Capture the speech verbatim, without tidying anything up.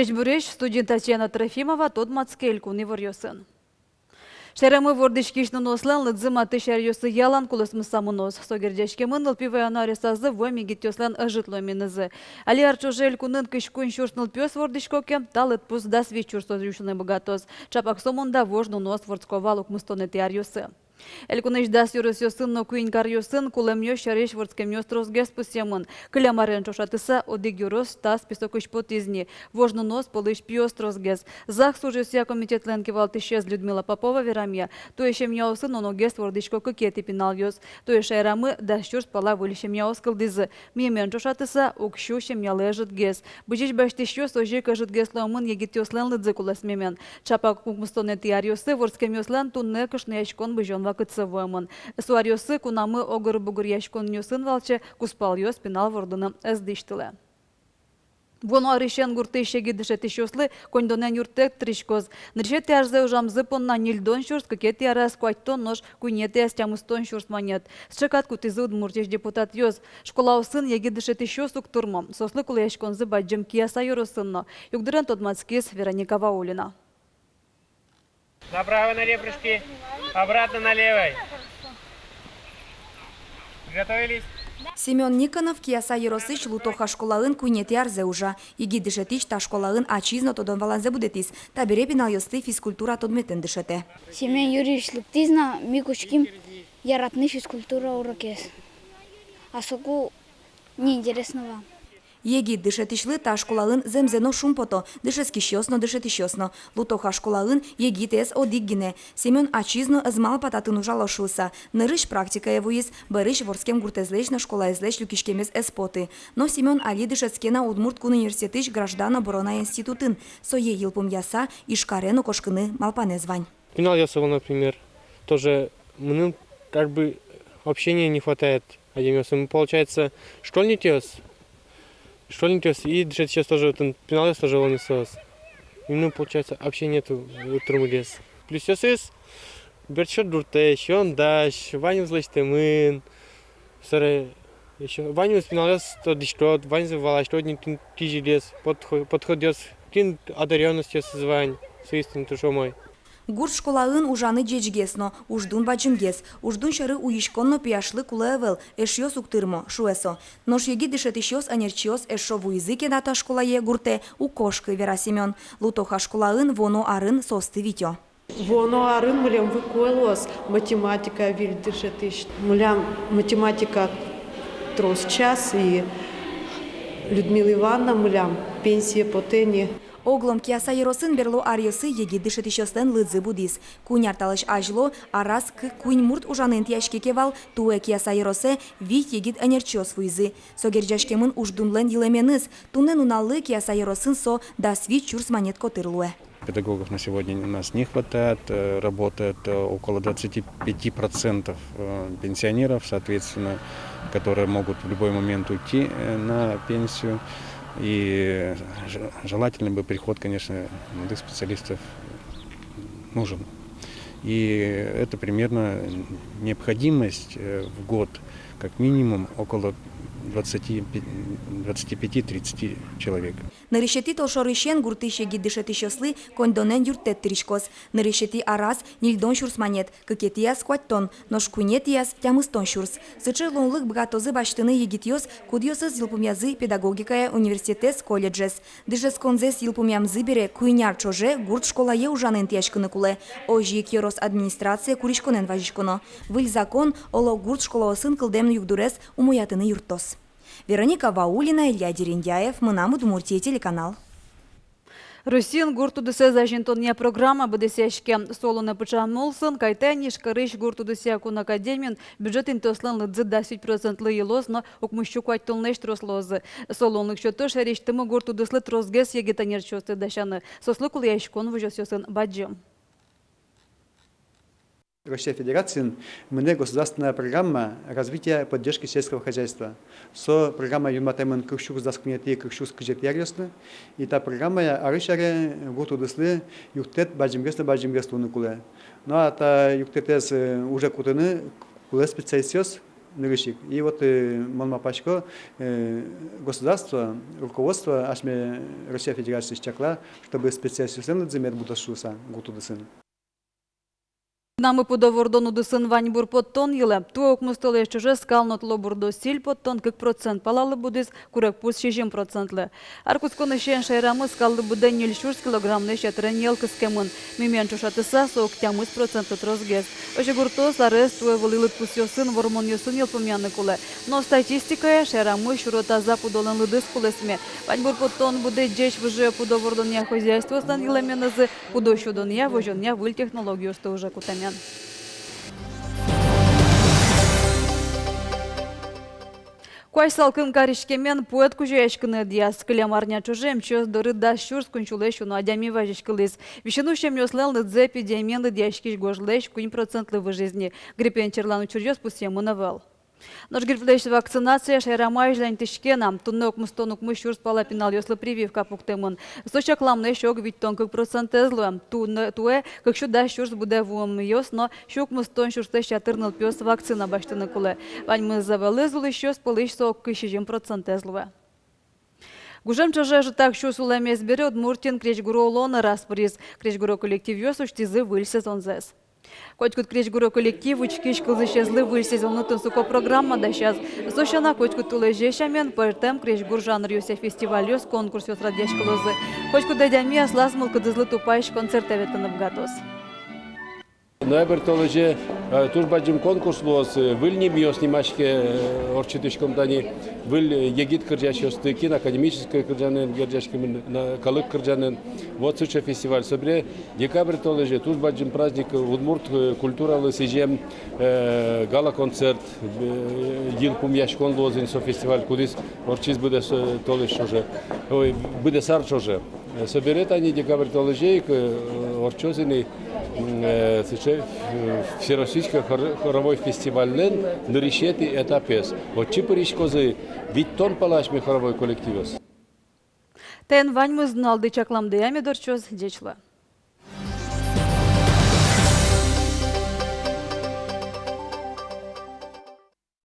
Ӟечбуресь! Студиын Татьяна Трофимова. Тодматске элькун иворъёсын. Шаерамы вордӥськись нуныослэн лыдзы матысь аръёсы ялан кулэсмыса мыноз. Со герӟаськемын нылпи ваёно аресазы вуэм егитъёслэн ӧжыт луэменызы. Али ар ӵоже элькунын кызь куинь сюрс нылпиос вордӥсько ке, та лыдпус дас вить сюрсозь усьыны быгатоз. Ӵапак сомында вож нуныос вордско вал укмыстонэтӥ аръёсы. Элькунысь дас ёросъёсын но куинь каръёсын кулэмъёс сярысь вордскемъёс тросгес пусъемын. Кылем арен ӵошатыса, одӥг ёрос та списокысь потӥз ни. Вож нуныос пӧлысь пиос тросгес. ЗАГС ужъёсъя комитетлэн кивалтӥсез Людмила Попова верамъя, туэ семьяосын уногес вордӥсько кыкетӥ пиналъёс. Туэ шаерамы дас сюрс пала выль семьяос кылдӥзы. Миемен ӵошатыса, уксё семьялы ӧжытгес. Бызись басьтӥсьёс озьы ик ӧжытгес луэмын егитъёслэн лыдзы кулэсмемен. Ӵапак укмыстонэтӥ аръёсы вордскемъёслэн туннэ кышнояськон бызён вакытсы вуэмын. Со аръёсы кунамы огыр-бугыръяськонъёсын валче, кузпалъёс пинал вордыны ӧз дӥсьтылэ. Вуоно арысен гуртысь егит дышетӥсьёслы коньдонэн юрттэт тырӥськоз. Нырысетӥ арзэ ужамзы понна ньыльдон сюрс, кыкетӥ араз куатьтон, нош куинетӥяз тямыстон сюрс манет. Сыӵе кат кутӥзы Удмуртиысь депутатъёс. Школаосын егит дышетӥсьёс уг тырмо. Соослы кулэяськонзы бадӟым Кияса ёросын но. Югдурен тодматскиз Вероника Ваулина. Направо, налево прыжки. Обратно на левой. Приготовились. Семён Никонов Кияса ёросысь Лутоха школаын куинетӥ арзэ ужа. Егит дышетӥсь та школаын ачиз но тодон-валанзэ будэтӥз. Табере пиналъёсты физкультура тодметэн дышетэ. Семён Юрьевич лыктӥз но, ми кутским яратыны физкультура урокез. А соку неинтересно вал. Егит дышетӥсьлы та школаын зэмзэ но шумпото, дышетскисьёс но, дышетӥсьёс но. Лутоха школаын егитэз одӥг гинэ. Семён ачиз но ӧз малпа татын ужало шуыса. Нырысь практикае вуиз, бӧрысь вордскем гуртэзлэсь но школаезлэсь люкиськемез ӧз поты. Но Семён али дышетске на Удмурт кун университетысь граждан оборона институтын. Сое йылпумъяса, Ижкаре но кошкыны малпанэз вань. Пиналъёс ӧвӧл, например, тоже мыным как бы общения не хватает адямиосын. Получается, школьникъёс, школьникъёс и дышетӥсьёс тоже, отын пиналъёс тоже ӧвӧл ни соос. И, ну, получается, общения нету, уг тырмы гес. Плюсъёсыз: бертчот дуртэсь, ёндась, ваньмыз лэсьтэмын. Собере ещё ваньмыз пиналъёс тодӥськод, ваньзэ валаськод ни тӥни кизилиез, подхо-, подходъёс, кин одарённостьёсыз вань, соиз тӥни туж умой. Гурт школаын ужаны ӟечгес но, уждун бадӟымгес. Уждун сьӧры уйиськон но пияшлы кулэ ӧвӧл, эшъёс уг тырмо, шуэ со. Нош егит дышетӥсьёс, ӧнерчиос эшшо вуизы ке на та школае, гуртэ, уг кошкы, вера Семён. Лутоха школаын вуоно арын соосты витё. Вуоно арын милемлы кулэ луоз математика выль дышетӥсь. Милям математика трос час, и Людмила Ивановна милям пенсие потэ ни. Огъя Кияса ёросын берло аръёсы егит дышетӥсьёслэн лыдзы будӥз. Куинь ар талэсь азьло араз кык-куинь мурт ужаны интыяське ке вал, туэ Кияса ёросэ вить егит ӧнерчиос вуизы. Со герӟаськемын уждунлэн йылэменыз. Туннэ нуналлы Кияса ёросын со дас вить сюрс манет котыр луэ. Педагогов на сегодня у нас не хватает, э, работает, э, около двадцати пяти процентов, э, пенсионеров, соответственно, которые могут в любой момент уйти, э, на пенсию. И ж-, желательно бы приход, конечно, молодых специалистов нужен. И это примерно необходимость, э, в год как минимум около двадцати пяти, двадцати пяти-тридцати человек. Нырысетӥ толшорысен гуртысь егит дышетӥсьёслы коньдонэн юрттэт тырӥськоз. Нырысетӥ араз ньыльдон сюрс манет, кыкетӥяз куатьтон, нош куинетӥяз тямыстон сюрс. Сыӵе луонлык быгатозы басьтыны егитъёс, кудъёсыз йылпумъязы педагогикая университетэз, колледжез. Дышетсконзэс йылпумъямзы бере, куинь ар ӵоже гурт школае ужаны интыяськыны кулэ. Озьы ик ёрос администрацие куриськонэн вазиськоно. Выль закон, оло, гурт школаосын кылдэм югдурез умоятыны юрттоз. Вероника Ваулина, Илья Дерендяев, «Мынам Удмуртие» телеканал. Россиын гурт удысэз азинтонъя программа быдэсъяське. Со улонэ пыӵам улсын кайта ини. Ижкарысь гурт удысъя кун академиын бюджет интыослэн лыдзы дас вить процентлы йылоз но укмыссю куатьтонлэсь трос луозы. Со луонлык сётоз шаерысьтымы гурт удыслы тросгес егит ӧнерчиосты дасяны. Соослы кулэяськон возёсъёсын бадӟым. Россия Федерациын мынэ государственная программа развития поддержки сельского хозяйства. Со программа юнматэмын кык сюрс дас куинетӥ, кык сюрс кызетӥ аръёслы. И та программая арысь аре гурт удыслы юрттэт бадӟымгес но бадӟымгес луыны кулэ. Ну а та юрттэтэз, э, уже кутыны кулэ специалистъёс, Нырысь ик. И вот, э, мон малпасько, э, государство, руководство асьме Россия Федерациысь чакла, чтобы специалистъёслэн лыдзы мед будоз шуыса гурт удысын. Мынам пудо вордон удысын ваньбур поттон йылэ. Туэ укмыстолэсь ӵоже скал но тылобурдо сӥль поттон кык процент палалы будӥз, курегпуз сизьым процентлы. Ар кутсконысен шаерамы скаллы быдэ ньыль сюрс килограммлэсь ятырен йӧл кыскемын. Мимиен ӵошатыса, со ог тямыс процентлы тросгес. Озьы гуртоос арез туэ вылӥ лыдпусъёсын, вормонъёсын йылпумъяны кулэ. Но статистикая шаерамы сюро таза пудолэн лыдыз кулэсме. Ваньбур поттон будэ ӟеч выжыё пудо вордонъя хозяйствоослэн йылэменызы, пудо сюдонъя, возёнъя выль технологиосты уже кутэмен. Куазь салкын кариськемен пуэт кузёяськыны ӧдъяз. Кылем арня ӵоже эмчиос доры дас сюрс куинь сюлэсь уно адями вазиськылӥз. Висьыны усемъёслэн лыдзы эпидемиен лыдъяськись гожлэсь куинь процентлы выжиз ни. Гриппен черлан учыръёс пусъемын ӧвӧл. Нош грипплэсь вакцинация шаерамы азьланьтӥське на. Туннэ укмыстон укмыс сюрс пала пиналъёслы прививка пуктэмын. Со чакламлэсь ог витьтон кык процентэз луэ. Туннэ, туэ кык сю дас сюрс быдэ вуэмъёс но сю укмыстон сюрслэсь ятыр нылпиос вакцина басьтыны кулэ. Ваньмыз ӧвӧлэз улӥсьёс пӧлысь со ог кызь сизьым процентэз луэ. Гужем ӵоже ӝытак сюс улэмез бере Удмуртиын крезьгуро улон ӧраз пыриз. Крезьгуро коллективъёс усьтӥзы выль сезонзэс. Котькуд крезьгуро коллектив учкись кылзӥсезлы выль сезонлы тунсыко программа дасяз. Со сяна, котькуд толэзе сямен, пӧртэм крезьгур жанръёсъя фестивальёс, конкурсъёс радъяськылозы. Котькуд адями аслаз мылкыдызлы тупась концертэ ветлыны быгатоз. Ноябрь толэзе, э, туж бадӟым конкурс луоз, э, выль нимъёс нимаське, э, ортчытӥськом тани выль, э, егит кырӟасьёсты, кин академической кырӟанэн герӟаськемын, на, калык кырӟанэн. Вот сыӵе фестиваль. Собере декабрь толэзе туж бадӟым праздник, э, удмурт, э, культуралы сӥзем, э, гала-концерт, э, йылпумъяськон луоз ини со фестиваль, кудӥз ортчиз быдэс, э, толэзь ӵоже, ой, быдэс ар ӵоже. Э, собере тани декабрь толэзе ик, э, ортчоз ини, м, э, сыӵе, э, всероссийской хор-, хоровой фестивальлэн нырысетӥ этапез. Отчы пыриськозы витьтон пала асьме хоровой коллективъёс. Таин ваньмыз. Нуналды чакламдыя мед ортчоз. Ӟеч луэ.